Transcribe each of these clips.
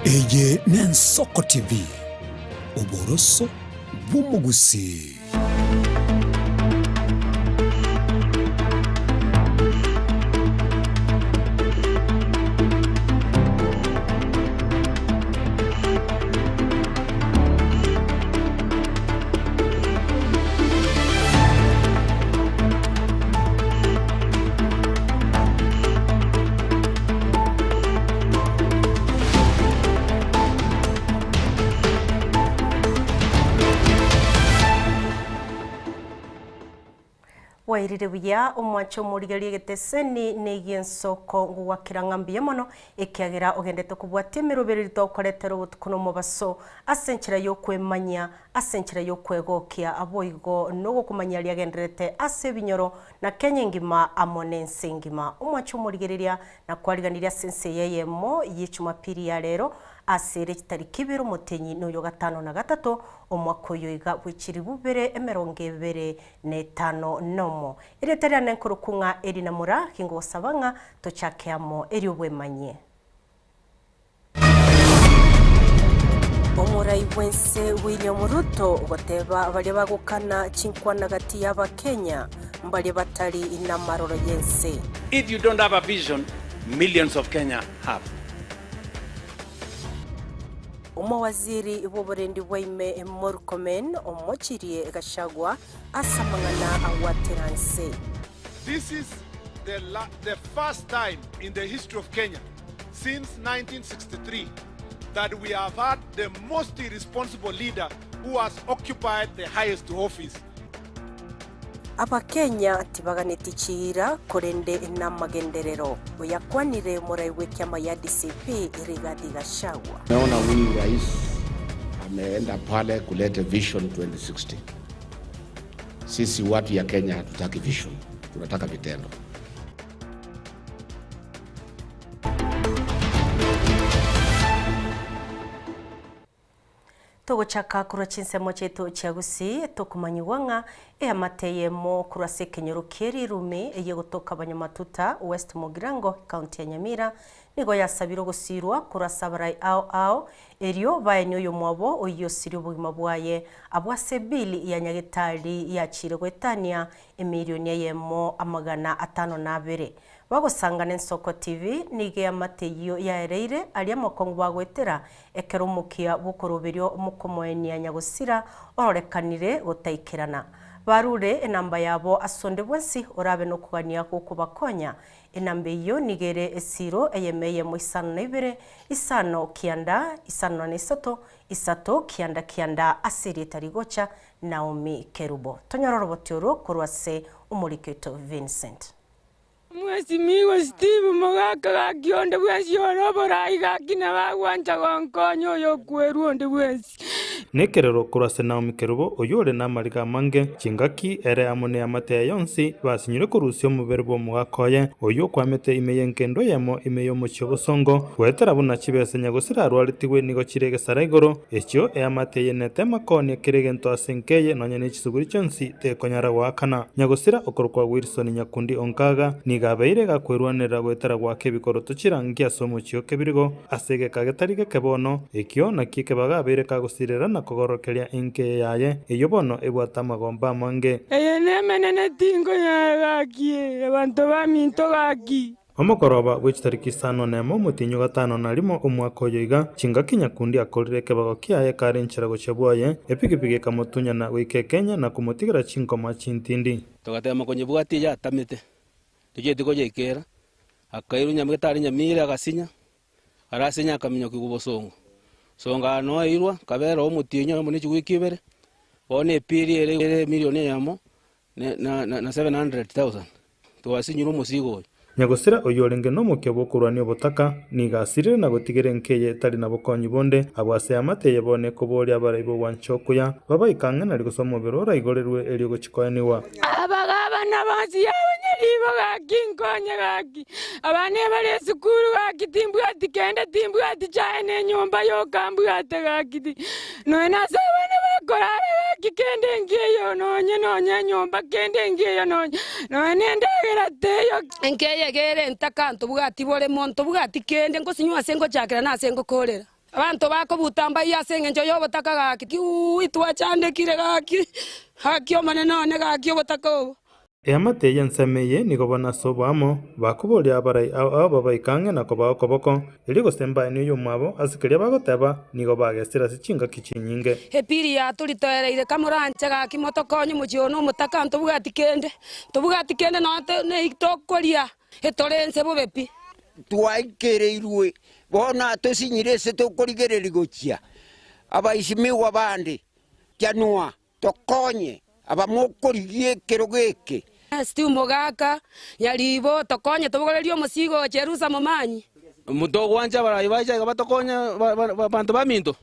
Eye n'Ensoko TV, oboroso bw'omogusii. Bwairire buya omwanche omorigereria egeteseni negi'ensoko ngogwakera ng'a mbuya mono ekiagera ogendete kobwatia emerobererio tokoretera obotuko na omobaso ase enchera y'okwemanyia Ase enchera y'okwegokia boigo nogokomanyia riagendererete ase ebinyoro na Kenya engima amo nense engima. Omwanche omorigereria na kwariganirie ase ense eye eyemo ye Chumapili ya rero ase ere chitariki ibere omotenyi noyo gatano na gatato omwaka oyo iga bwe chilibu bibere emerongo ebere na etano nomo. Erieta riane nkorokwa ng'a Elina Moraa gingogosaba ng'a tochake amo erio bwemanyie. Omorai bw'ense William Ruto goteba baria bagokana chinkwana gati y'Abakenya mbaria batari namaroro y'ense. If you don't have a vision, millions of Kenya have. Omowaziri bw'oborendi bwa ime Murkomen omochirie Gachagua ase amang'ana agwatera nse. This is the, the first time in the history of Kenya since 1963 that we have had the most irresponsible leader who has occupied the highest office. Abakenya tibaganeti chiira, korende namagenderero. Oyakwanire morai bw'ekiama ya DCP Rigathi Gachagua. Naona huyu rais ameenda pale kuleta vision 2060. Sisi watu ya Kenya hatutaki vision, tunataka vitendo. Togochaka korwa chinsemo chiaito chia Gusii, tokomanyigwa ng'a eamate eyemo korwa ase ekenyoro kie rirumi eye gotoka Banyamatuta, West Mugirango, Ekaunti ya Nyamira, nigo yasabire ogosiirwa korwa ase abarai ao ao erio baenie oyomwabo oyio osirie obogima bwaye abwo ase ebill ya nyagetari yachiire goetania emilioni eyemo amagana atano na abere. Bagosangana Ensoko TV nigo eamate eyio yaereire aria amakong'u bagoetera ekero omokia bw'okoroberio mokomoenia nyagosira ororekanire gotaikerana. Barure enamba yabo ase onde bwensi orabe nokogania gw'okobakonya. Enamba eyio nigo ere esiro eyemo eyemo isano na ibere, isano kianda, isano na isato, isato kianda kianda ase erieta rigocha Naomi Kerubo. Tonyore oroboti orwo korwa ase omoriki oito Vincent. Mwesimigwe Steve mogaka gaki onde bwensi ore oborai gaki nabo agwancha gonkonya oyokwerwa onde bwensi. Nekerero korwa ase Naomi Kerubo, oyio ore namariga amange, chingaki, ere amo neamate yaye yonsi, basinyire korusia omobere bw'omogaka oye, oyio okwamete ime y'enkendo eyemo ime y'omochie obosongo, goetera buna chibesa nyagosira arwaretigwe nigo chire egesara igoro, echio eamate eye netema koonia kera egento ase enka eye nonya ne chisuguri chionsi tekonyara goakana. Nyagosira okorokwa Wilson Nyakundi Onkaga nigo abeire gakwerwanerera goetera goaka ebikoroto chirangi ase omochie o Kebirigo ase egeka getari geke bono, ekio nakio ekebaga abeire kagosirera na kogorokeria enka eye yaye, eyio bono ebwate amagomba amange. Eye nemenene tinkonyara gaki, abanto baminto gaki. Omokoroba bwe chitariki isano nemo omotienyi o gatano na rimo omwaka oyo iga, chingaki Nyakundi akorire ekebago kiaye kare enchera gochia bwoye, epigipigi ekamotunyana goika Ekenya na komotigera chinkoma chintindi. Togatema konyebwatia eyatamete, tochieti koyeikera, akairwa nyamira tari nyamira agasinya, arasinya akaminyokigwa bosongo. Songo aa noeirwa, kabera omotienyi oyomo ne chiwiki ibere, bono epiri ere ere emilion eyemo na na 700,000, twasinyire omosigo oyo. Nyagosira oyio orenge nomokia bw'okorwania obotaka, nigo asirire na gotigera enka eye etari na bokonyi bonde, abwo ase eamate eye bono ekoboria abarai b'ogwancha okuya, babaike ang'e na rigoso omobere oraigorerwe erio gochia koenigwa. Abagabana bonsi y'abanyaribo gaki nkonye gaki, abana ebare esukuru gaki timbwati kende timbwati chaye na enyomba yoka mbwate gaki ti nonya nase abana bakorara gaki kende nkeiyo nonye nonye enyomba kende nkeiyo nonye nonye na endagera teiyo. Enkeyegere ntaka ntobwati boremo, ntobwati kende, ngosinywa ase ngochakera na ase ngokoorera. Abanto bakobuta mbayie ase engencho y'obotaka gaki, Uuwi twachandekire gaki, gaki Omonene one gaki obotaka obo. Eamate y'ensemo eye nigo bono ase oboamo bakoboria abarai ao ao babaike ang'e na kobaa okoboko, erio gose mbaenie oyomwabo ase keria bagoteba, nigo bagesire ase chingaki chinyinge. Epiri yatoritoereire kamoranche gaki motokonye omochie one omotaka ntobwati kende, ntobwati kende nonya neiki tokoria, etore ense bobe pi. Twaikereirwe, bono atosinyire ase tokorigereria gochia. Abaisimigwa bande, chanwa, tokonye abamokorigia ekerogo eke. Steve Mogaka, Nyaribo, tokonye tobogorerie omosigo gochia Erusa momanyi. Motogwancha abarai bache iga batokonye abanto baminto?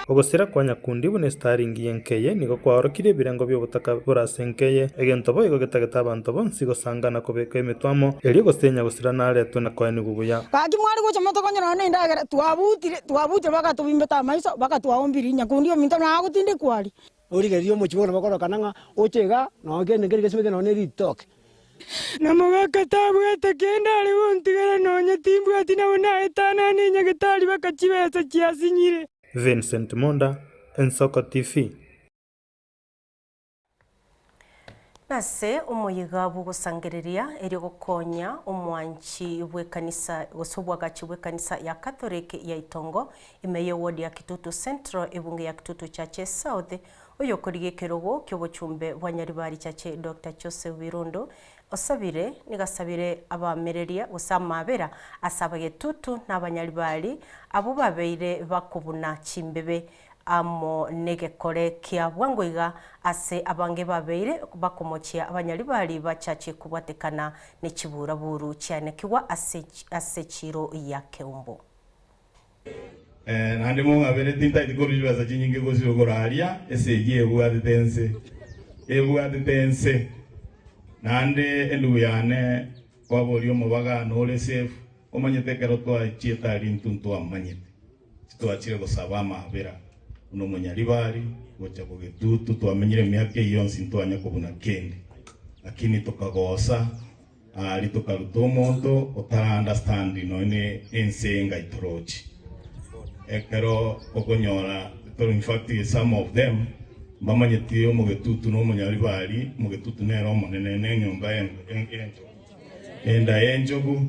Ogosira kwa nyakundi buna esitari engiya enkeye nigo kwaorokirie ebirengo bi'obotaka bore ase enkeye, egento boigo getagete abanto bonsi gosanga na kobeka emetwe amo, erio gose nyagosira naretwe na koenigwa buya. Gaki mware gocha motokonyora nonya nendagera, twabutire, twabutire bakatobimbeta amaiso, bakatwaombirie nyakundi ominto nagotindekwa aria. Origererie omochie bono bakorokana ng'a oche iga, nonya kende nkeri gesimeke nonya ne ritoke. Na mogaka tabwate kende are gontigera nonya timbwati nabo naetanane nyagetari baka chibesa chiasinyire. Vincent Monda, Ensoko TV. Nase omoyega bw'ogosangereria erio gokonya omwanchi bw'ekanisa gose obwagachi bw'ekanisa ya Catholic ya Itongo ime y'eward ya Kitutu Central ebunge ya Kitutu Chache South Oyokorigia ekerogo ki'obochumbe bwa Nyaribari Chache Doctor Joseph Birundu osabire nigasabire abaamereria gose amaabera ase abagetutu na abanyaribari abwo babeire bakobuna chimbebe amo negekore kia bwango iga ase abange babeire bakomochia abanyaribari bachache kobwatekana ne chiburaburu chianekigwa ase ase chiiro ya Keumbu. Naende mong'abere, tintaeti korua chibesa chinyinge gose okoraria esegi ebwatete ense, ebwatete ense. Naende endugu yane kwaboria omobaga nore safe, omanyete ekero twachiete aria intwe ntwamanyete, titwachire gosaba amaabera buna omonyaribari gocha bogetutu, twamenyire emiaka eyio yonsi ntwanya kobuna kende, lakini tokagosa. Aria tokaruta omonto otara understand nonya ne ense eye ngai torochi. Ekero okonyora in fact some of them mbamanyeti omogetutu na omonyaribari, omogetutu nere omonene ne enyomba y'enchogu. Enda y'enchogu,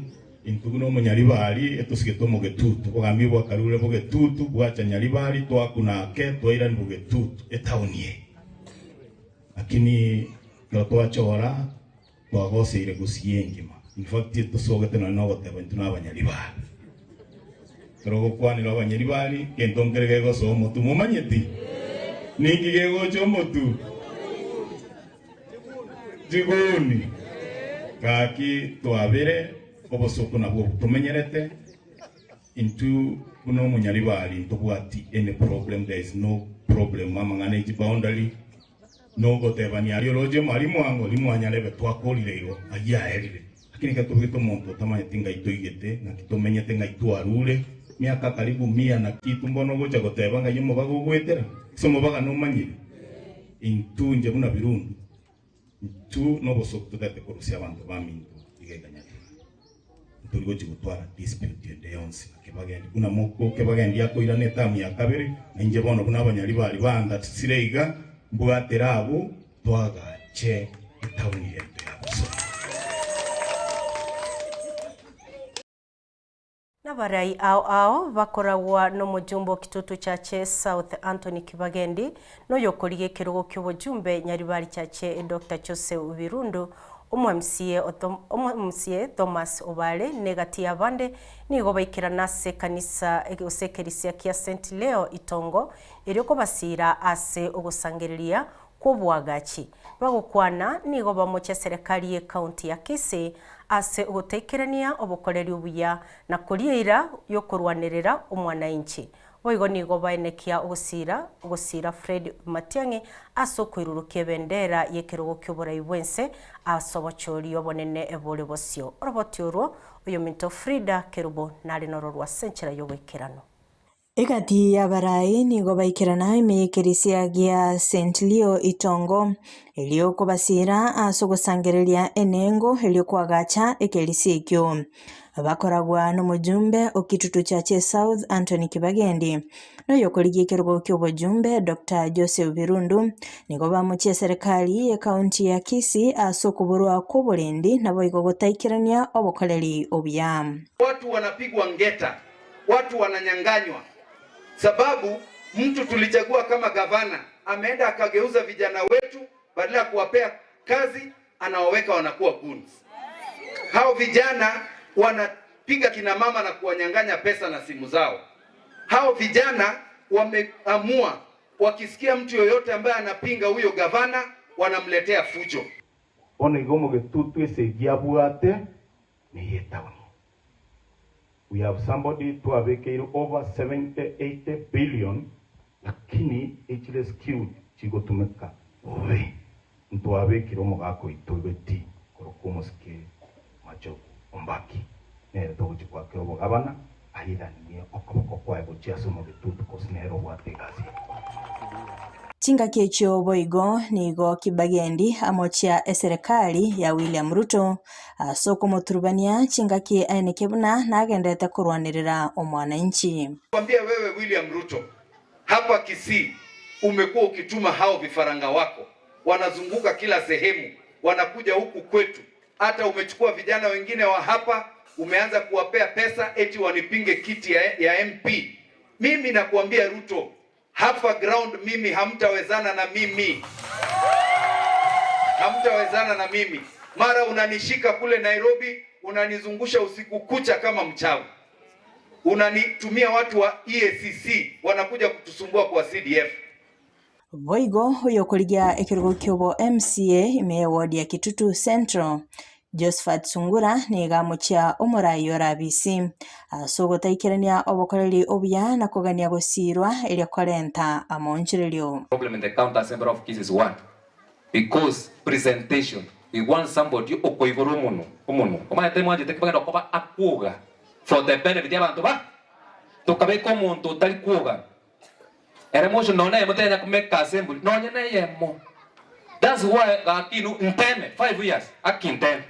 intwe buna omonyaribari etosigete omogetutu. Obogambi bwakarure bogetutu bwacha nyaribari twakuna ake twairani bogetutu etown eye. Lakini ekero twachora Twagoseire gusii engima. In fact tosogete nonya nogoteba intwe nabanyaribari. Ekero ogokwanera abanyaribari gento nkere gegosoa omotu momanyeti? Ninki gegocha omotu? Chiguni. Gaki twabere obosoko nabwo obu tomenyerete intwe buna omonyaribari ntobwati any problem there is no problem amang'ana e chiboundary. Nogotebania aria oroche mari mwango rimwanyarebe twakorire igo, ayio aerire. Lakini ekero tobegete omonto otamanyeti ng'ai toigete, naki tomenyete, ng'ai twarure, miaka karibu mia na kitu mbono ogocha goteba ng'ai omobaga ogoetera? Ase omobaga nomanyire? Intwe inche buna Birundu, intwe nobosoku totagete korusia abanto baminto iga ekanyarire. Ntori gochia gotwara dispute ende yonsi na Kibagendi. Buna moko Kibagendi akoirana etamu ya kabere, na inche bono buna abanyaribari bangatisire iga, mbwatere abwo twagache etauni yaito ya Bosongo. Nabarai ao ao bakoragwa nomojumbe o Kitutu Chache South Anthony Kibagendi, na oyokorigia ekerogo ki'obojumbe Nyaribari Chache Doctor Joseph Birundu, Omo-MCA Omo-MCA Thomas Obare na egati y'abande nigo baikerana ase ekanisa gose ekerisia kia St Leo Itongo erio kobasiira ase ogosangereria kw'oboagachi. Bagokwana nigo bamochia eserekari y'ecounty ya Kisii ase ogotaikerania obokoreri obuya na koria eira y'okorwanerera omwanainchi. Boigo nigo baenekia ogosiira ogosiira Fred Matiang'i ase okoirurukia ebendera y'ekerogo ki'oborai bw'ense ase obochori obonene bore bosio. Oroboti orwo oyominto Frida Kerubo nare nororwa ase enchera y'oboikeranu. Egati y'abarai nigo baikerana ime y'ekerisia gia St. Leo Itongo, erio kobasiira ase ogosangereria enengo erio koagacha ekerisia ekio. Bakoragwa nomojumbe o Kitutu Chache South Anthony Kibagendi, na oyokorigia ekerogo ki'obojumbe Doctor Joseph Birundu, nigo bamochia eserekari y'ecounty ya Kisii ase okoborwa kw'oborendi naboigo gotaikerania obokoreri obuya. Watu wanapigwa ngeta, watu wananyanganywa, sababu mtu tulichagua kama gavana ameenda akageuza vijana wetu, badala ya kuwapea kazi anawaweka wanakuwa goons. Hao vijana wanapiga kina mama na kuwanyang'anya pesa na simu zao. Hao vijana wameamua, wakisikia mtu yoyote ambaye anapinga huyo gavana wanamletea fujo. Bono igo omogetutu esegi abwate neye etaoni. We have somebody twabekeire over 70, 80 billion lakini echire skewed chigotumeka bobe. Ntwabekire omogaka oito oibeti korokwa omosike Machogu Ombaki nere togochia goakera obogabana airanie okoboko kwaye gochia ase omogetutu gose nere obwate egasi eye. Chingaki echio boigo nigo Kibagendi amochia eserekari ya William Ruto ase okomoturubania chingaki aeneke buna nagenderete korwanerera omwananchi. Kwambia wewe William Ruto, hapa Kisii umekuwa ukituma hao vifaranga wako wanazunguka kila sehemu, wanakuja huku kwetu. Hata umechukua vijana wengine wa hapa umeanza kuwapea pesa eti wanipinge kiti ya MP. Mimi nakuambia Ruto, hapa ground mimi hamtawezana na mimi, hamtawezana na mimi. Mara unanishika kule Nairobi, unanizungusha usiku kucha kama mchawi, unanitumia watu wa EACC wanakuja kutusumbua kwa CDF. Boigo oyokorigia ekerogo kiobo MCA ime ya ward ya Kitutu Central Josephat Sungura nigo amochia omorai ore abisi ase ogotaikerania obokoreri obuya na kogania gosirwa erio korenta amoonchorerio. Problem in the county assembly of Kisii is one because presentation we want somebody okoigora omonwa omonwa omanyete mwanchete kibagenda okoba akwoga for the benefit ya abanto ba tokabeka omonto otari kwoga ere motion nonye eyemo tenya komeka assembly nonye na eyemo that's why gaki inwe nteme 5 years aki nteme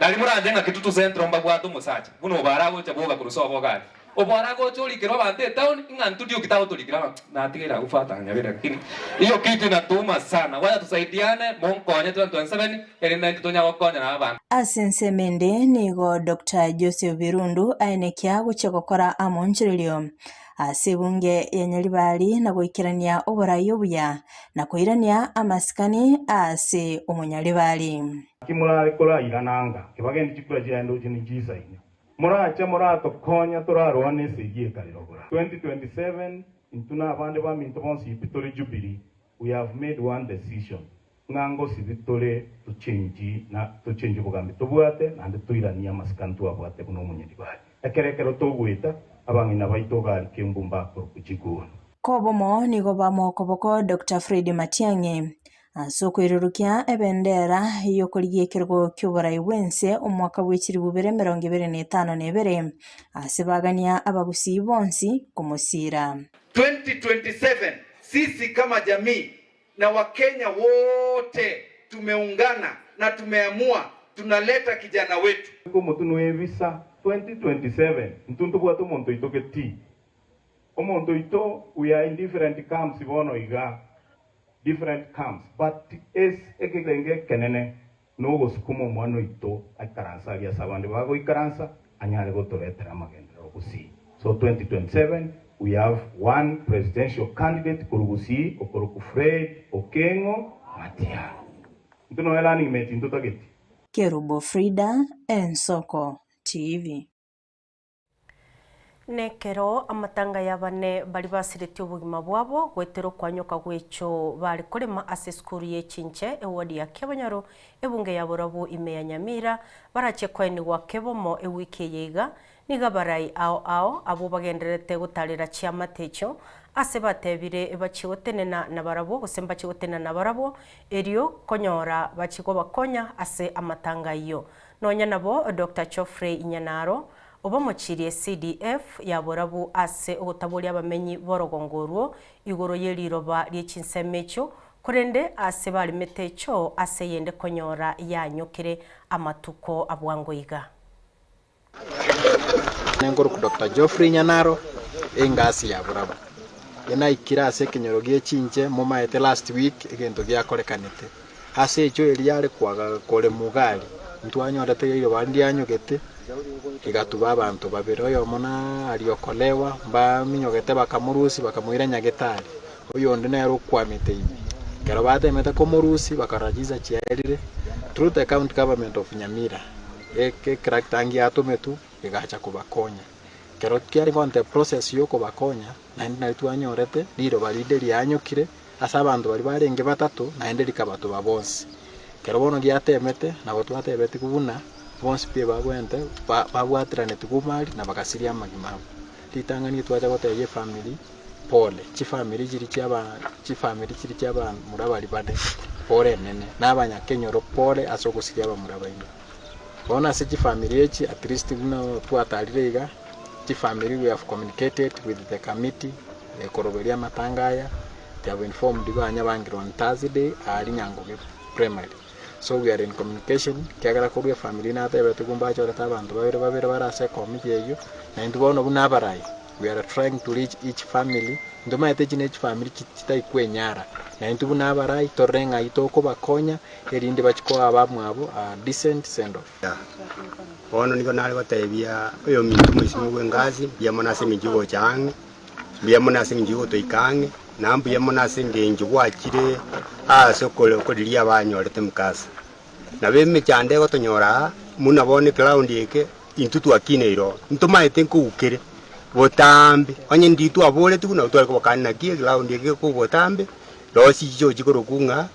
nari moranche ng'a Kitutu Central mbabwate omosacha buna obo aragocha bwoga korwa sobo gari obo aragocha orikerwa abanto etown ng'a ntwe rioki tagotorikera abanto natigaire agwo Father nyabere lakini hiyo kitu inatuuma sana wacha tusaidiane monkonye 2027 erinde naintwe tonya gokonyana abanto. Ase ensemo ende nigo Doctor Joseph Birundu aenekia gochia gokora amoonchorerio ase ebunge ya Nyaribari na goikerania oborai obuya na koirania amasikani ase omonyaribari. Naki morare korairana anga, kebagendi chikura chiaye ndoche ninchisaine. Morache moratokonya torarwane esegi ekarerogora. 2027 intwe na abande baminto bonsi pi tore Jubilee we have made one decision ng'a ngosibi tore tochenji na tochenji obogambi tobwate naende toiranie amasikani twabwate buna omonyaribari. Ekero ekero togoeta abang'ina baito gari kembu mbakorokwa chigoni. Kobomo nigo bamokoboko Doctor Fred Matiang'i ase okoirurukia ebendera y'okorigia ekerogo ki'oborai bw'ense omwaka bwe chilifu ibere emerongo ebere na etano na ebere, ase bagania abagusii bonsi komosiira. 2027 sisi kama jamii na Wakenya wote tumeungana na tumeamua tunaleta kijana wetu. Omotunwa ebisa 2027 intwe ntobwate omonto oito getii. Omonto oito we are in different camps bono iga, different camps but es ekerengo ekenene nogosukuma omwana oito aikaranse aria ase abande bagoikaransa anyare gotoretera amagenderero gusii. So 2027 we have one presidential candidate korwa Gusii okorokwa Fred Okengo Matiang'i. Intwe nonya running mate ntotageti. Kerubo Frida, Ensoko TV. Nekero amatanga y'abane baria basiretie obogima bwabo goetera okwanyoka gw'echo bare korema ase esukuru ye Chinche eward ya Kiabonyoru ebunge ya Borabu ime ya Nyamira barachie koenigwa kebomo ewiki eye iga Nigo abarai ao ao abwo bagendererete gotarera chiamate echio, ase batebire bachie gotenena nabarabwo, gose mbachie gotenena nabarabwo, erio konyora bachie kobakonya ase amatanga ayio. Nonya nabo Doctor Geoffrey Nyanaro, Obamochirie CDF ya borabu ase ogotaboria abamenyi b'orogongo orwo igoro ye riroba rie chinsemo echio, korende ase baremete echoo ase eyende konyora yanyokire amatuko a bwango iga. Nenkoruku Doctor Geoffrey Nyanaro, engasi ya borabu. Enaikire ase ekenyoro gie chinche momaete last week egento giakorekanete. Ase echo eria are kwaga kore mugari, ntwanyorete riroba ndianyogete, rigatuba abanto babere, oyomo na ariokolewa, mbaminyogete bakamorusia bakamoira nyagetari, oyonde nere okwamete ime. Ekero batemete komorusia bakarora chinsa chiaerire, through the county government of Nyamira, ecractor ngiatometwe egacha kobakonya. Ekero kiare gonte process yokobakonya, naende nari twanyorete riroba rinde rianyokire, Ase abanto baria barenge batato, naende rikabatoba bonsi. Ekero bono giatemete, nabo twatebetigwe buna bonsi pi babwente babwateranetigwe omari na bagasiria amagima abo. Ritang'ani twacha gotebia efamiri pole, chifamiri chiria chiaba chifamiri chiria chia abamura baria bane pole enene, na abanyakenyoro pole ase ogosiria abamura baino. Bono ase chifamiri echi at least buna twatarire iga, chifamiri we have communicated with the committee ekoroberia amatanga aya, they have informed banyabangire on Thursday aria Nyangoge primary. So we are in communication ekiagera korwa efamiri natebetigwe mbachorete abanto babere babere bare ase ekomiti eyio, na intwe bono buna abarai we are trying to reach each family, ntomaete echi ne chifamiri chitari kwenyara, na intwe buna abarai torore ng'ai tokobakonya erinde bachie koa abamwabo a decent send off. Bono nigo nare gotebia oyominto omoisinwa bw'engasi, mbuya mono ase engencho y'ogocha ang'e, mbuya mono ase engencho y'ogotoika ang'e, na mbuya mono ase engencho gwachire aase okore okoriria abanyorete mkasa. Nabo emechando egotonyora aa, buna bono eground eke, intwe twakineire oo, ntomaete nkoukere botambe, onye ndiri twaboretigwe nabo tware kobakania naki eground eke gekogwa botambe, rosie chichochi korokwa ng'a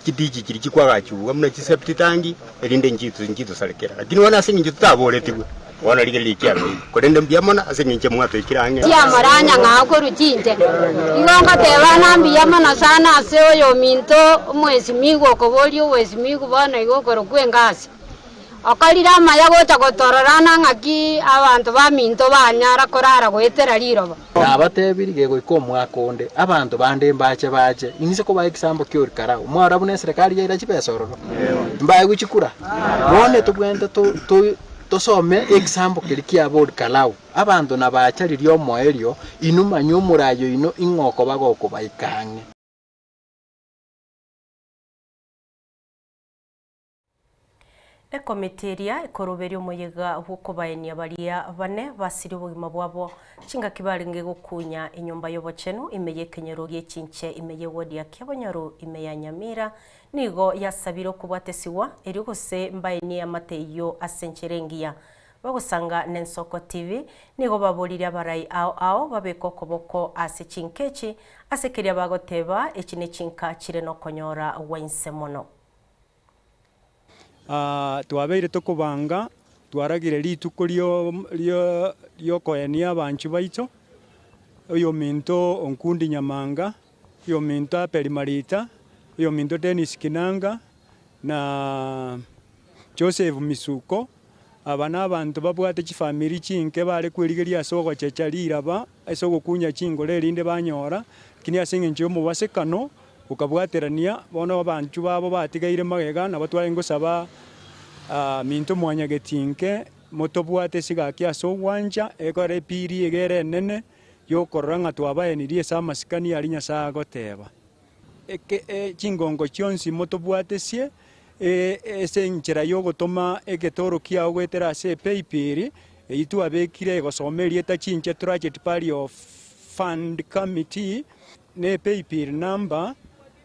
chidichi chiria chikwagachugwa buna chisepti tangi, erinde nchitosarekera. Lakini bono ase engencho totaboretigwe, bono rigereria ekiabeire. Korende mbuya mono ase engencho mwatoikire ang'e. Chiamoranya ng'a okorwa chinche. Igo ngoteba ng'a mbuya mono sana ase oyominto omwesimigwa okoboria obwesimigwa bono iga okorokwa engasi. Okorire amaya gocha gotorora na ng'aki abanto baminto banyara korara goetera riroba. Nabatebirie, Gegoika omwaka onde, abanto bande mbache bache, inse kobaa egesambo ki'Orikarao. Mwarora buna eserekari yaira chibesa ororo? Mbaegwe chikura? Bono etobwenerete tosome egesambo keria kiaba Orikarao. Abanto nabacha riria omoerio, inwe manywe omoraai oino ing'o okoba gokobaika ang'e. Ekomiti eria ekoroberia omoyega bw'okobaenia baria bane basirie obogima bwabo chingaki barenge gokunya enyomba y'obochenu ime y'ekenyoro gie chinche ime y'ewodi ya Kiabonyoru ime ya Nyamira nigo yasabire okobwatesigwa erio gose mbaenie amate eyio ase enchera engiya. Bagosanga n'Ensoko TV nigo baboririe abarai ao ao babeke okoboko ase chinka echi ase keria bagoteba echi nechinka chire nokonyora gwa inse mono. Twabeire tokobanga, twaragire rituko riokoenia abanchwa baito, oyominto Onkundi Nyamanga, oyominto Abel Marita, oyominto Dennis Kinanga, na Joseph Misuko. Aba nabanto babwate chifamiri chinke bare kwerigeria ase ogochecha riraba, ase ogokunya chingoro erinde banyora, lakini ase engencho y'omobasekano Gokabwaterania bono abanchwa babo batigaire magega, nabo twarenge gosaba minto mwanyagetinke, motobwate esigaki ase ogwancha, ekore epiiri iga ere enene y'okorora ng'a twabaenirie ase amasikani aria Nyasae agoteba. Chingongo chionsi motobwatesie ase enchera y'ogotoma egetoro kiao goetera ase epaybill eyio twabekire egosoma erieta Chinche Tragedy Burial Fund Committee. Ne paybill number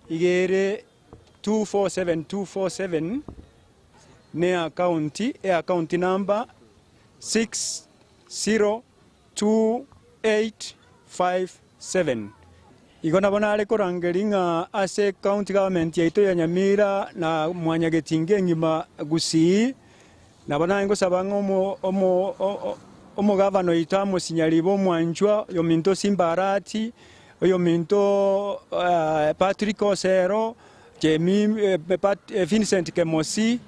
iga ere 247247 ne account e account number 602857. Igo nabo nare korangeria ng'a ase county government yaito ya Nyamira na mwanyagetinga engima Gusii, nabo naye ngosaba ng'a omo omo omogavana oito amosinyari bw'omwanchwa oyominto Simba Arati, oyominto Patrick Osero, Jemim Vincent Kemosi.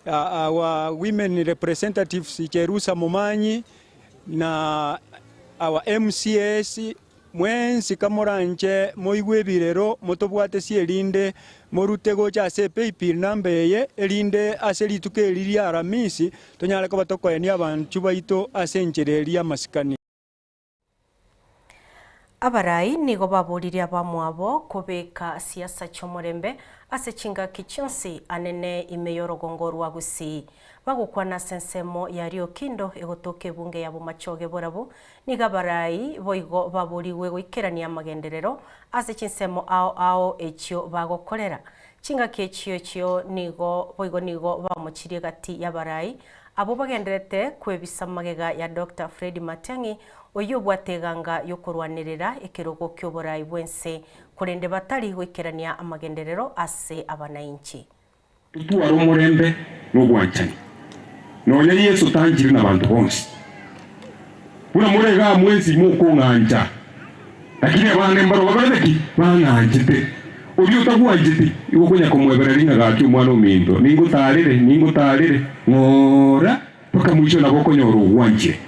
Our women representatives Cherusa Momanyi na our MCAs mwensi kamoranche moigwe ebirero motobwatesie erinde morute gocha ase epaybill number eye erinde ase rituko eri ria Aramisi tonyare koba tokoenia abanchu baito ase enchera eria y'amasikani. Abarai nigo baboririe abamwabo kobeka siasa chi'omorembe ase chingaki chionsi anene ime y'orogongo rwa Gusii. Bagokwana ase ensemo ya Riokindo egotoka ebunge ya Bomachoge Borabu, nigo abarai boigo baborigwe goikerania amagenderero ase chinsemo ao ao echio bagokorera. Chingaki echio echio nigo boigo nigo bamochirie gati y'abarai Abwo bagendererete kwebisa magega ya Doctor Fred Matiang'i, oyio obwate eganga y'okorwanerera ekerogo ki'oborai bw'ense, korende batari goikerania amagenderero ase abanainchi. Totware omorembe na obwanchani, nonya Yeso tanchire nabanto bonsi. Buna more igaa mwensi mokong'ancha, lakini abande mbaro bakorete ki? Bang'anchete. Oria otagwancheti, igo okonya komwebereria ng'a gaki omwana ominto, ningotaarere, ningotaarere, ng'ora mpaka moicho nabo okonyora ogwanchire.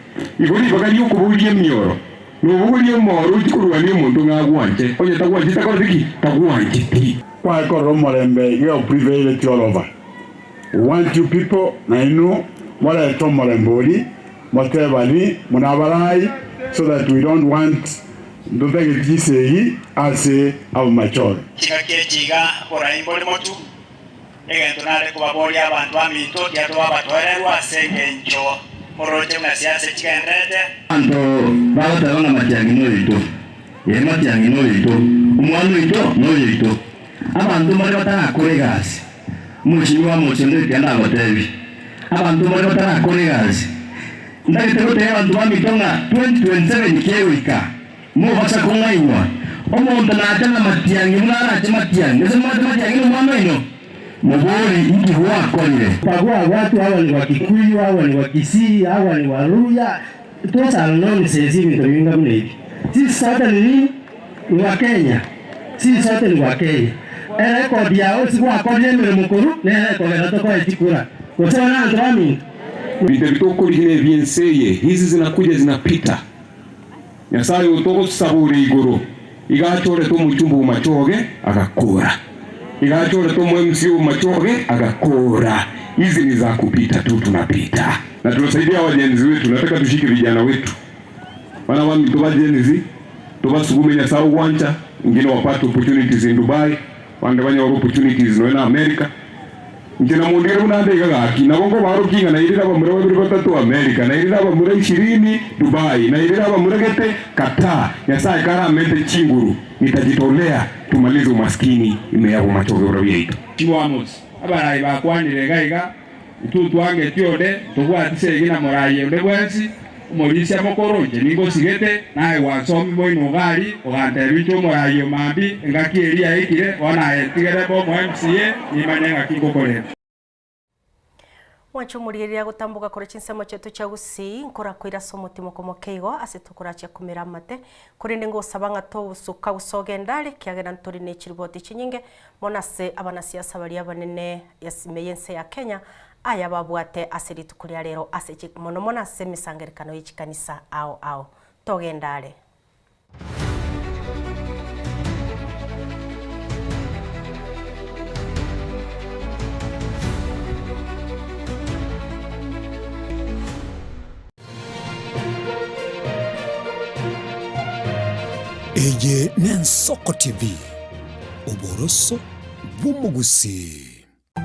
Igo ribaga ri'okobogoria emioro, nobogorie omoro ochie korwania omonto ng'a agwanche, onye tagwancheti takoreti ki? Tagwancheti. Kwaye korora omorembe iga oprevaileti all over. We want you people nainwe morete omorembe oria Motebani buna abarai so that we don't want ntotageti chisegi ase abamachore. Chingaki echi iga borai mbore motu, egento nare kobaboria abanto baminto tiga tobe abatoererwa ase engencho mororoche buna siasa chigendererete. Abanto bagoteba ng'a Matiang'i noyoito, ee, Matiang'i noyoito, omwana oito noyoito. Abanto mbare batarakora egasi. Omochimi wa mochenu ekiagera ndagotebie, abanto mbare batarakora egasi. Ntagete gotebia abanto baminto ng'a 2027 kegoika, mobasa kong'ainwa. Omonto nache na matiang'i buna arache matiang'i, gose momanyete matiang'i nomwana oino? Mobori, Inki gwakorire? Bagua watu hawa ni Wakikuyu, hawa ni Wakisii, hawa ni Waluhya, those are nonsense ebinto binga buna ebi. Sisi sote ni nini? Ni Wakenya. Sisi sote ni Wakenya. Erekodi yao ase gwakorire emeremo korwa nere ekogera tokoe chikura. Gose bono abanto baminto? Ebinto ebi tokorigia nebi'ense eye, hizi zinakuja zinapita. Nyasae oyo togosaba ore igoro iga achorete omochumba bw'amachoge agakora, iga achorete omo MC bw'amachoge agakora. Hizi ni za kupita tu, tunapita na tunasaidia hawa Gen Z wetu. Nataka tushike vijana wetu bana baminto ba Gen Z tobasugume Nyasae ogwancha, engine wapate opportunities in Dubai, bande banyore opportunities nonya na America. Inche namondigere buna ande iga gaki, nabo nkobarokia ng'a nairire abamura babere batato Amerika, nairire abamura ishirini Dubai, nairire abamura gete Qatar. Nyasae karamente chinguru, nitajitolea tumalize umaskini ime y'abomachoge buna biaito. Chiwamosi, abarai bakwanire iga iga, Intwe ntwangetie onde, ntobwati segi na morai onde bwensi, omorisia mokoro, inche ningosigete, naye gwansomia moino iga aria, ogantebia inche omorai o mambia, engaki eria yaikire, bono aye ntigere mbe omo MCA, nimanye ng'aki ngokorera. Mwanche omorigereria agotamboka korwa chinsemo chiaito chia Gusii, nkorakoire ase omotimoko moke igo ase tokorachia komera amate, korende ngosaba ng'a tosuka gose ogende are, ekiagera ntori ne chiriboti chinyinge mono ase abanasiasa baria abanene ime y'ense ya Kenya, aya babwate ase rituko ria rero ase chi mono mono ase emesangerekano ye chikanisa ao ao. Togende are. Eye n'Ensoko TV, oboroso bw'omogusii.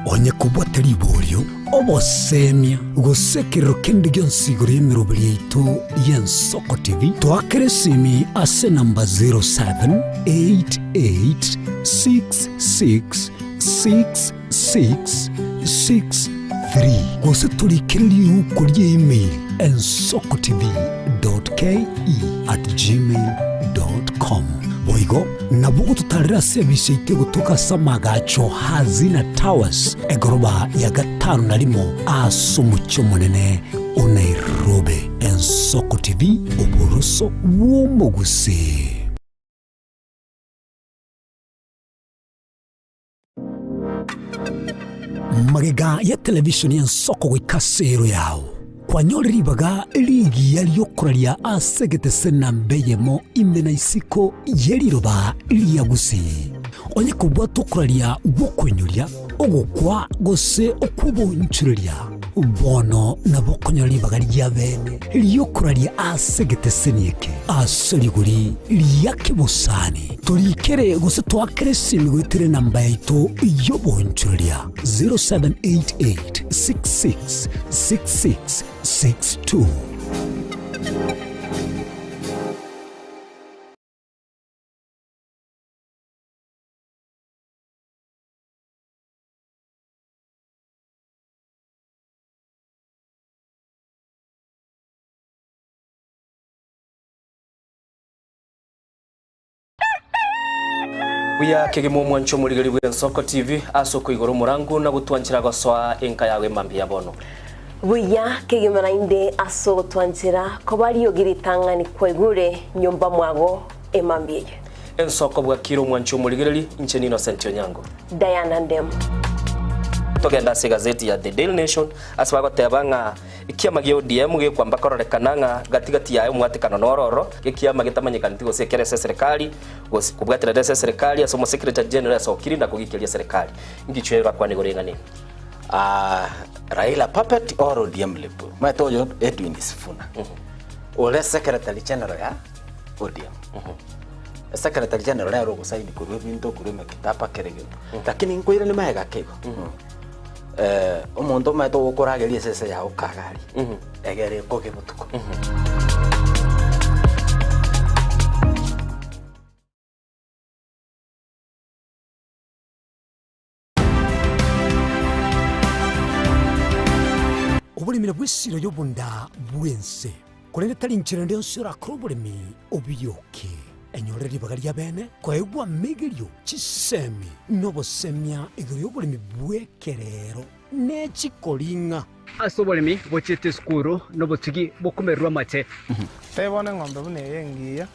Onye kobwate riborio, obosemia, gose ekerero kende gionsi igoro y'emeroberi yaito y'Ensoko TV, toakere esimi ase enamba 0788666663 gose torikere riuko rie email ensokotv.ke@gmail.com. Boigo nabo ogototarera ase ebisa yaito egotoka ase amagacho Hazina Towers, egoroba ya gatano na rimo ase omochie omonene o Nairobi. Ensoko TV, oboroso bw'omogusii. Magega ya televishoni y'ensoko goika ase ero yao, kwanyore ribaga rigiya ri'okoraria ase egetese namba eyemo ime na isiko ye riroba ria Gusii. Onye kobwata okoraria gw'okoinyoria, ogokwa gose okw'oboonchoreria, bono nabo okonyora ribaga ria bene ri'okoraria ase egeteseni eke ase rigori ria kebosani. Torikere gose toakere esimi goetera enamba yaito y'oboonchoreria 0788 66 66 62. Buya kegima omwancho omorigeri bw'Ensoko TV ase okoigora omorangu na gotwanchera gosoa enka yago emambia ya bono. Buya kegima naende ase ogotwanchera koba riogi ritang'ani kwaigure nyomba mwago emambia eye. Ensoko bwakire omwancho omorigereri, inche n'Innocent Onyango. Diana Ndemo. Togende ase egazeti ya The Daily Nation ase bagoteba ng'a ekiama gia ODM gekwamba kororekana ng'a gati gati yaye omwatekano noro ororo, ekiama getamanyekaneti gose ekere ase eserekari gose kobwaterera ase eserekari ase omosecretary general asokiri na kogikeria eserekari. Ngichwe bakwane igoro ing'ana eye. Ah, Raila puppet or ODM lip. Omanyete oyo Edwin Sifuna. Ore secretary general ya ODM. Secretary general nere ogosaini korwa ebinto korwa emekitaba kera egento. Lakini nkoirania magega ake igo. Eh, omonto omanyete ogokorageria esese yago kagari, egere ekoge botuko. Oboremi nabwo esiro y'obonda bw'ense, korende tari inchera ende yonsi orakore oboremi obiyoke. Enyorere ribaga ria bene koegwa amegerio, chisemi, na obosemia igoro y'oboremi bw'ekerero ne chikoring'a. Ase oboremi bochiete esukuru nobotugi bokomererwa amache. Tebia bono eng'ombe buna eye engiya.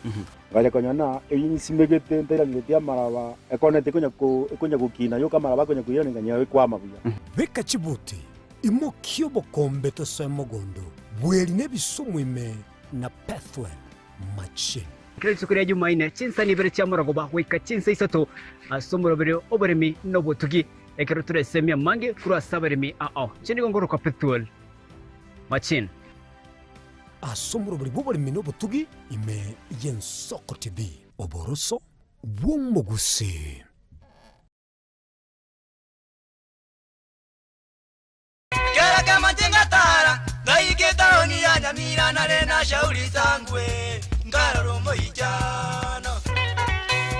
Ngacha konyora ng'a eyio nsimegete ntairanereti amaraba, ekoneti ekonya ko ekonya gokina yoka amaraba akonya koirana nganyora ekwama buya. Beka chibuti, imokia obokombe tosoe mogondo, bweri nebisumu ime na Pethuel machine. Kera rituko ria Jumaine, chinsani ibere chia morogoba goika chinsa isato ase omoroberio oboremi na obotugi, ekero toresemie amange korwa ase abaremi ao. Inche nigo ngorokwa Pethuel Machine. Ase omorobori bw'oboremi na obotugi ime y'Ensoko TV. Oboroso bw'omogusii. Kera kemanche ngatara, ngaika etaoni ya Nyamira nare na Shauri Sangwe, nkarora omoichano.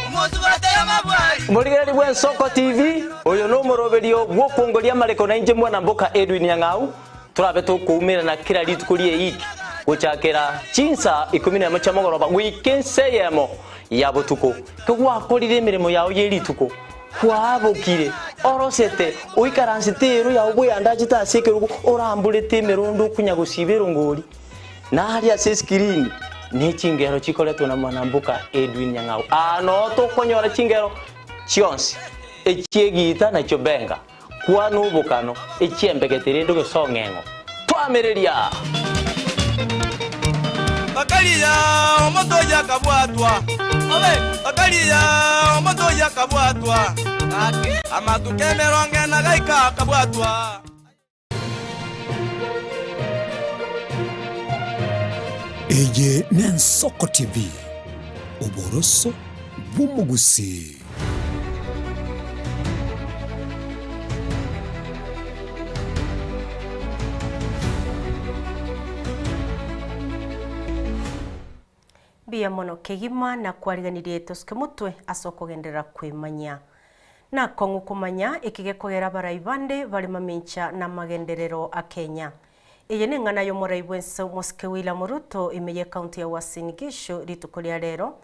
Omosubate amabwari. Omorigereria bw'Ensoko TV, oyo nomoroberio bw'okongoria amareko nainche mwana mboka Edwin Nyang'au, Torabe tokoumerana kera rituko ri'eiki, gochakera chinsa ikomi nemo chia mogoroba goika ensa eyemo ya botuko. Kegwakorire emeremo yao ye rituko, kwabokire, orosete, oikaransete eero yao bweyandachete ase ekerogo, oramborete emerondo okonya gosiba erongori, na aria ase eskirini ne chingero chikoretwe na mwanamboka Edwin Nyang'au. Aa noo tokonyora chingero chionsi, echi'egiita na chiobenga. Kwana obokano, echiembegete rende ogesong'eng'o. Twamereria! Bakaria omonto oyio akabwatwa, bakaria omonto oyio akabwatwa, amatuko emerongo ena gaika akabwatwa. Eye n'Ensoko TV, oboroso bw'omogusii. Mbuya mono kegima nakwariganirie tosuke motwe ase okogenderera kwemanyia. Nakong'u komanya eki gekogera abarai bande bare mamincha namagenderero a Kenya. Eye neng'ana y'omorai bw'ense Omosike William Ruto ime y'ecounty ya Uasin Gishu rituko ria rero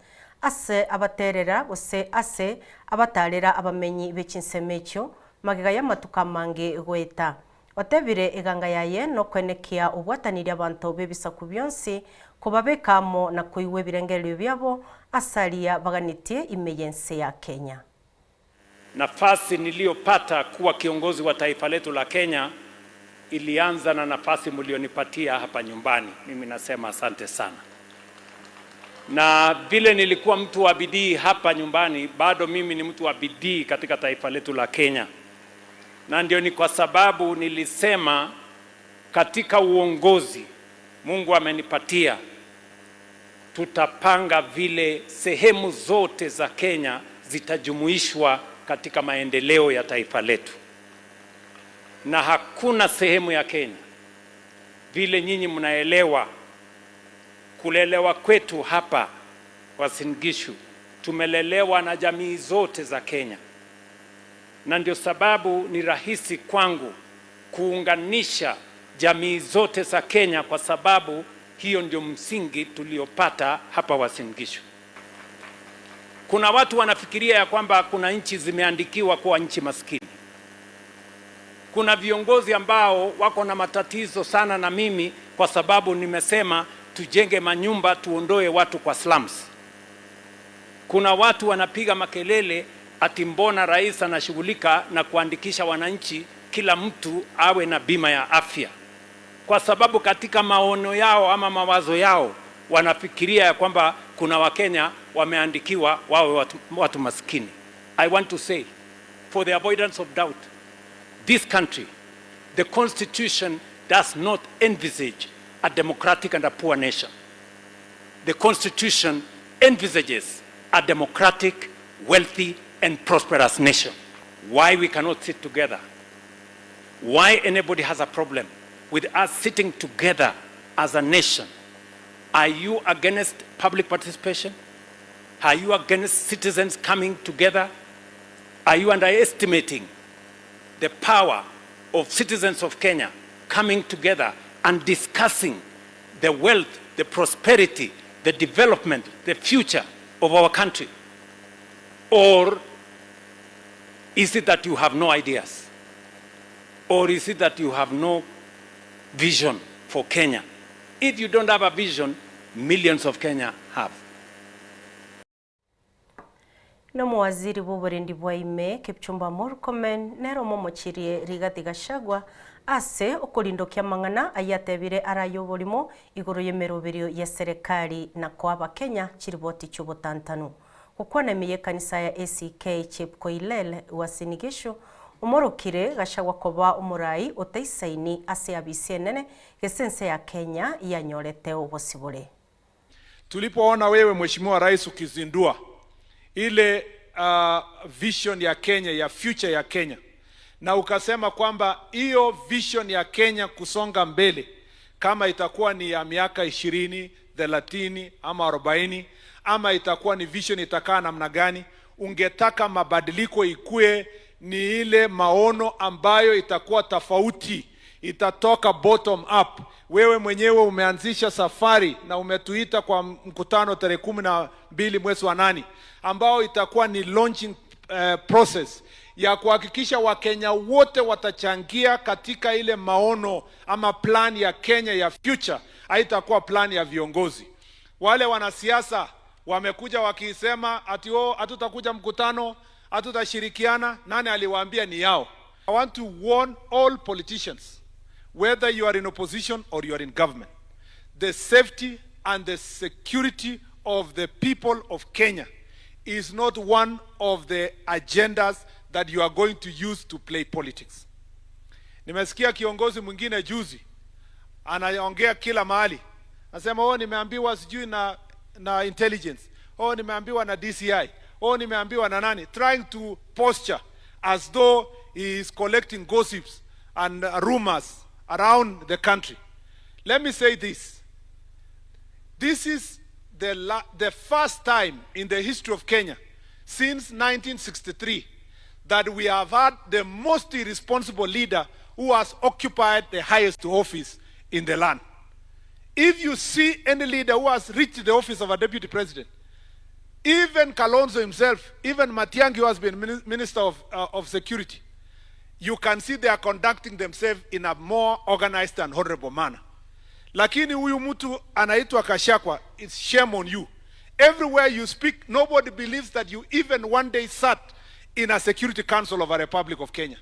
ase abaterera gose ase abatarera abamenyi be chinsemo echio magega y'amatuko amange goeta. Otebire eganga yaye nokwenekia obwatanirie abanto b'ebisaku bionsi kobabeka amo na koigwa ebirengererio biabo ase aria baganetie ime y'ense ya Kenya. Nafasi niliyopata kuwa kiongozi wa taifa letu la Kenya ilianza na nafasi mlionipatia hapa nyumbani. Mimi nasema asante sana. Na vile nilikuwa mtu wa bidii hapa nyumbani, bado mimi ni mtu wa bidii katika taifa letu la Kenya, na ndio ni kwa sababu nilisema katika uongozi Mungu amenipatia, tutapanga vile sehemu zote za Kenya zitajumuishwa katika maendeleo ya taifa letu, na hakuna sehemu ya Kenya vile nyinyi mnaelewa kulelewa kwetu hapa Uasin Gishu, tumelelewa na jamii zote za Kenya, na ndio sababu ni rahisi kwangu kuunganisha jamii zote za Kenya, kwa sababu hiyo ndio msingi tuliopata hapa Uasin Gishu. Kuna watu wanafikiria ya kwamba kuna nchi zimeandikiwa kuwa nchi maskini. Kuna viongozi ambao wako na matatizo sana na mimi kwa sababu nimesema tujenge manyumba tuondoe watu kwa slums. Kuna watu wanapiga makelele ati mbona rais anashughulika na kuandikisha wananchi kila mtu awe na bima ya afya, kwa sababu katika maono yao ama mawazo yao wanafikiria ya kwamba kuna Wakenya wameandikiwa wawe watu, watu maskini. I want to say for the avoidance of doubt this country the constitution does not envisage a democratic and a poor nation. The constitution envisages a democratic, wealthy, and prosperous nation. Why we cannot sit together? Why anybody has a problem with us sitting together as a nation? Are you against public participation? Are you against citizens coming together? Are you underestimating the power of citizens of Kenya coming together and discussing the wealth, the prosperity, the development, the future of our country? Or is it that you have no ideas? Or is it that you have no vision for Kenya? If you don't have a vision, millions of Kenya have. Na omowaziri bw'oborendi bwa ime, Kipchumba Murkomen, nere omomochirie Rigathi Gachagua ase okorindokia amang'ana ayio atebire are ay'oborimo igoro y'emeroberio y'eserekari na koa Abakenya chiriboti chi'obotantanu. Gokwana ime y'ekanisa ya ACK Chepkoilel, Uasin Gishu, omorokire Gachagua koba omorai otaisaini ase abisi enene gese ense ya Kenya yanyorete obosibore. Tulipoona wewe Mheshimiwa Rais ukizindua ile vision ya Kenya ya future ya Kenya, na ukasema kwamba hiyo vision ya Kenya kusonga mbele kama itakuwa ni ya miaka ishirini, thelathini ama arobaini ama itakuwa ni vision itakaa namna gani, ungetaka mabadiliko ikue ni ile maono ambayo itakuwa tofauti, itatoka bottom up. Wewe mwenyewe umeanzisha safari na umetuita kwa mkutano tarehe kumi na mbili mwezi wa nane ambao itakuwa ni launching process ya kuhakikisha Wakenya wote watachangia katika ile maono ama plan ya Kenya ya future. Haitakuwa plan ya viongozi. Wale wanasiasa wamekuja wakisema ati oh, hatutakuja mkutano, hatutashirikiana. Nani aliwaambia ni yao? I want to warn all politicians, whether you are in opposition or you are in government, the safety and the security of the people of Kenya is not one of the agendas that you are going to use to play politics. Nimesikia kiongozi mwingine juzi anaongea kila mahali, anasema oh, nimeambiwa sijui na intelligence, oh, nimeambiwa na DCI, oh, nimeambiwa na nani, trying to posture as though he is collecting gossips and rumors around the country. Let me say this. This is the first time in the history of Kenya since 1963 that we have had the most irresponsible leader who has occupied the highest office in the land. If you see any leader who has reached the office of a deputy president, even Kalonzo himself, even Matiang'i who has been minister of security, you can see they are conducting themselves in a more organized and honorable manner. Lakini huyu mtu anaitwa Gachagua, it's shame on you. Everywhere you speak, nobody believes that you even one day sat in in a Security Council of a Republic of Kenya.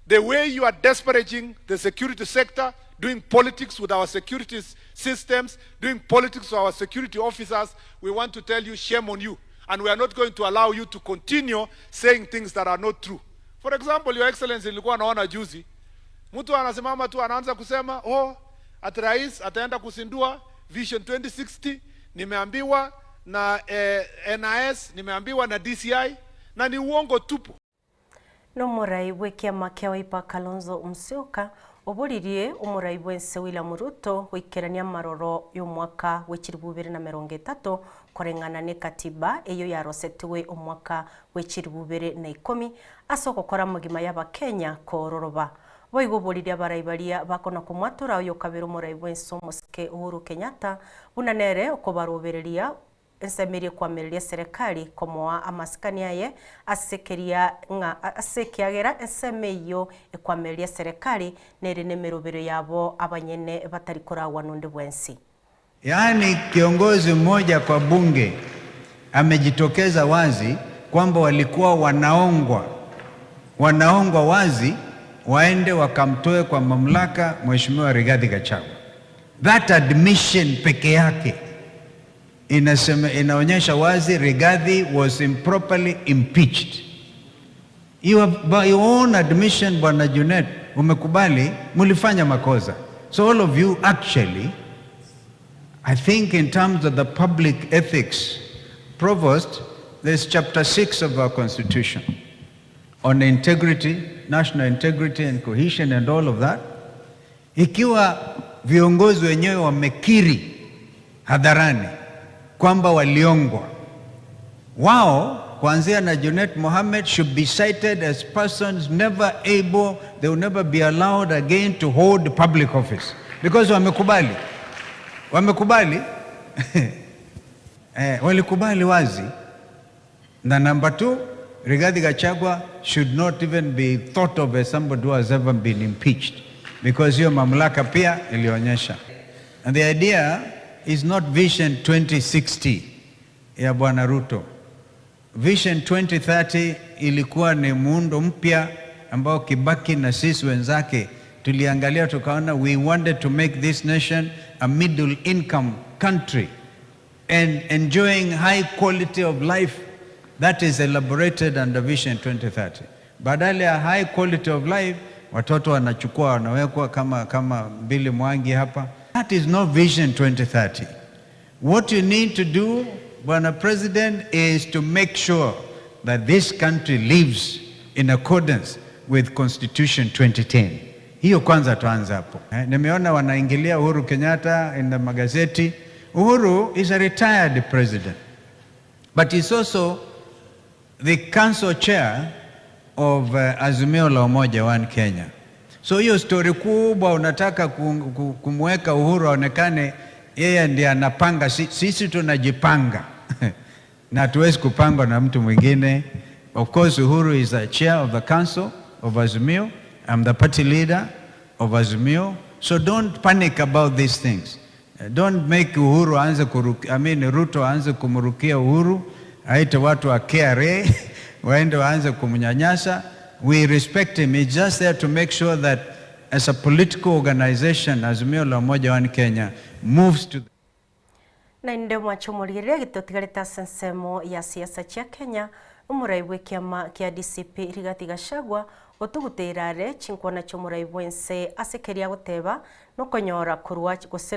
The way you are disparaging the security sector, doing politics with our security systems, doing politics with our security officers, we want to tell you shame on you. And we are not going to allow you to continue saying things that are not true. For example, Your Excellency, nilikuwa naona juzi, mtu anasimama tu anaanza kusema oh, ati rais ataenda kuzindua Vision 2060, nimeambiwa na NIS, nimeambiwa na DCI, na ni uongo tupu. Nomorai bw'ekiama kia Wiper Kalonzo Musyoka oboririe omorai bwense William Ruto goikerania amaroro y'omwaka w'echiribu bibere na mirongo etato koreng'ana na ekatiba eyo yarosetiwe omwaka w'echiribu bibere na ikomi ase ogokora amagima y'abakenya kororoba. Boigo oboririe abarai baria bakona komwatora oyo kabere omorai bwense omosike Uhuru Kenyatta buna nere okobarobereria ensemerie kwamereria serikali komoa amasikani aye asekeria ng'a asekiagera enseme eyo ekwamereria serikali nere nemerobero yabo abanyene batari koragwa nonde bwensi. Yaani kiongozi mmoja kwa bunge amejitokeza wazi kwamba walikuwa wanaongwa wazi waende wakamtoe kwa mamlaka Mheshimiwa Rigathi Gachagua. That admission peke yake inaonyesha wazi Rigathi was improperly impeached. You have, by your own admission, Bwana Junet, umekubali mulifanya makosa. So all of you actually, I think in terms of the public ethics, Provost, there's chapter 6 of our constitution on integrity, national integrity and cohesion and all of that. Ikiwa viongozi wenyewe wamekiri hadharani kwamba waliongwa, wao kuanzia na Junet Mohammed should be cited as persons never able, they will never be allowed again to hold public office because wamekubali, wamekubali walikubali wazi. Na number 2, Rigathi Gachagua should not even be thought of as somebody who has ever been impeached because hiyo mamlaka pia ilionyesha. And the idea is not Vision 2060 ya Bwana Ruto. Vision 2030 ilikuwa ni muundo mpya ambao Kibaki na sisi wenzake tuliangalia tukaona we wanted to make this nation a middle income country and enjoying high quality of life that is elaborated under Vision 2030. Badala ya high quality of life, watoto wanachukua wanawekwa kama Billy Mwangi hapa. That is not Vision 2030. What you need to do, Bwana President, is to make sure that this country lives in accordance with Constitution 2010. Hiyo kwanza tuanze hapo. Nimeona wanaingilia Uhuru Kenyatta in the magazeti. Uhuru is a retired president, but he's also the council chair of Azimio la Umoja One Kenya. So hiyo story kubwa unataka kumweka Uhuru aonekane yeye ndiye anapanga, sisi tunajipanga na hatuwezi kupangwa na mtu mwingine. Of course Uhuru is the chair of the council of Azimio. I'm the party leader of Azimio. So don't panic about these things. Don't make Uhuru aanze kuruki, I mean Ruto aanze kumrukia Uhuru, aite watu wa KRA waende waanze kumnyanyasa. We respect him. He's just there to make sure that as a political organization, Azimio la Umoja One Kenya moves to na inde mwachomorigereria gitotigarite sensemo ya siasa chia Kenya omurai bw'ekiama kia DCP Rigathi Gachagua otuguteirare chinkwana chomurai bwense asekeria goteba nokonyora korwa gose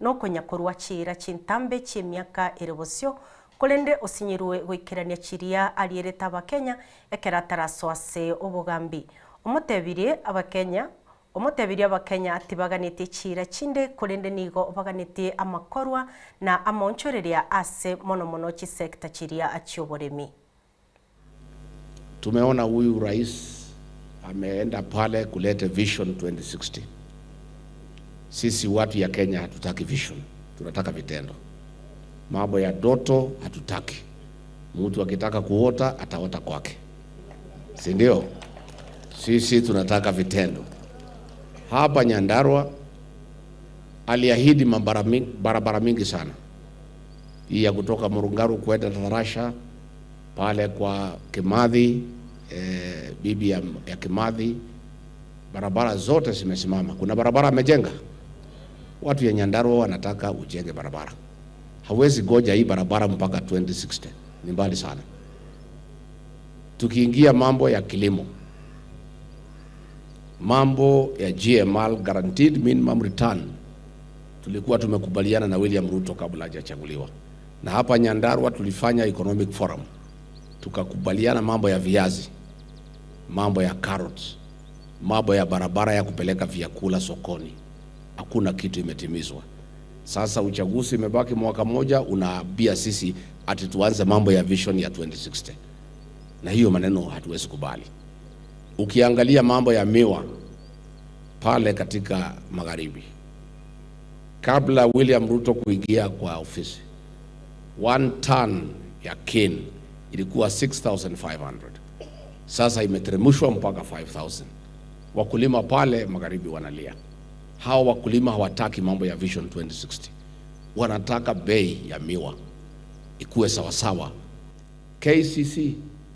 nokonya korwa chira chintambe chiemiaka ere bosio kolende osinyirwe goikerania chiria arierete abakenya ekero atarasoa ase obogambi. Omotebirie abakenya omotebirie abakenya atibaganete chira chinde kolende nigo baganete amakorwa na amaonchoreria ase mono mono chisekta chiria achioboremi. Tumeona huyu rais ameenda pale kuleta Vision 2060. Sisi watu ya Kenya hatutaki vision, tunataka vitendo. Mambo ya doto hatutaki. Mtu akitaka kuota ataota kwake, si ndio? Sisi tunataka vitendo. Hapa Nyandarua aliahidi barabara mingi sana, hii ya kutoka Murungaru kwenda Tarasha pale kwa Kimathi, eh, bibi ya, ya Kimathi, barabara zote zimesimama. Kuna barabara amejenga. Watu ya Nyandarua wanataka ujenge barabara. Hawezi goja hii barabara mpaka 2060, ni mbali sana. Tukiingia mambo ya kilimo, mambo ya GMR, guaranteed minimum return, tulikuwa tumekubaliana na William Ruto kabla hajachaguliwa, na hapa Nyandarua tulifanya economic forum, tukakubaliana mambo ya viazi, mambo ya carrots, mambo ya barabara ya kupeleka vyakula sokoni. Hakuna kitu imetimizwa. Sasa uchaguzi imebaki mwaka mmoja, unaambia sisi ati tuanze mambo ya vision ya 2060, na hiyo maneno hatuwezi kubali. Ukiangalia mambo ya miwa pale katika magharibi, kabla William Ruto kuingia kwa ofisi, one ton ya cane ilikuwa 6500 sasa imeteremshwa mpaka 5000. Wakulima pale magharibi wanalia. Hawa wakulima hawataki mambo ya Vision 2060, wanataka bei ya miwa ikuwe sawasawa. KCC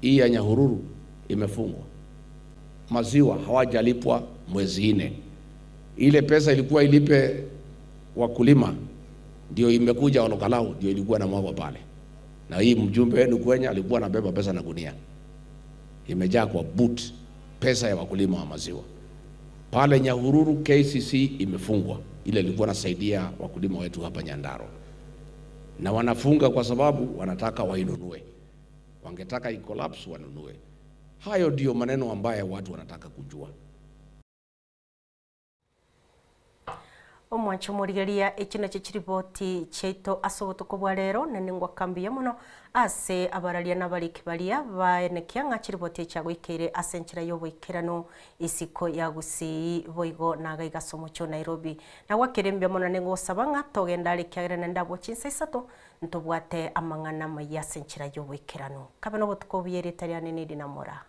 hii ya Nyahururu imefungwa, maziwa hawajalipwa mwezi nne. Ile pesa ilikuwa ilipe wakulima ndio imekuja Olokalau, ndio ilikuwa na mwagwa pale, na hii mjumbe wenu Kwenya alikuwa anabeba pesa na gunia imejaa kwa boot pesa ya wakulima wa maziwa pale Nyahururu. KCC imefungwa, ile ilikuwa nasaidia wakulima wetu hapa Nyandarua, na wanafunga kwa sababu wanataka wainunue, wangetaka ikolapse wanunue. Hayo ndiyo maneno ambayo watu wanataka kujua. Omwancho morigeria eki nakio chiriboti chiaito ase obotuko bwa rero na ningwakambiya mono ase abararia na abariki baria baenekia ng'a chiriboti echiagoikeire ase enchera ya oboikerano isiko ya gusii boigo naga igase omochie o Nairobi. Na gwakere mbuya mono ningosaba ng'a togenda are ekiagera naende abwo chinsa isato ntobwate amang'ana amaya ase enchera ya oboikerano. Kabe na obotuko obuya erieta riane neri namora.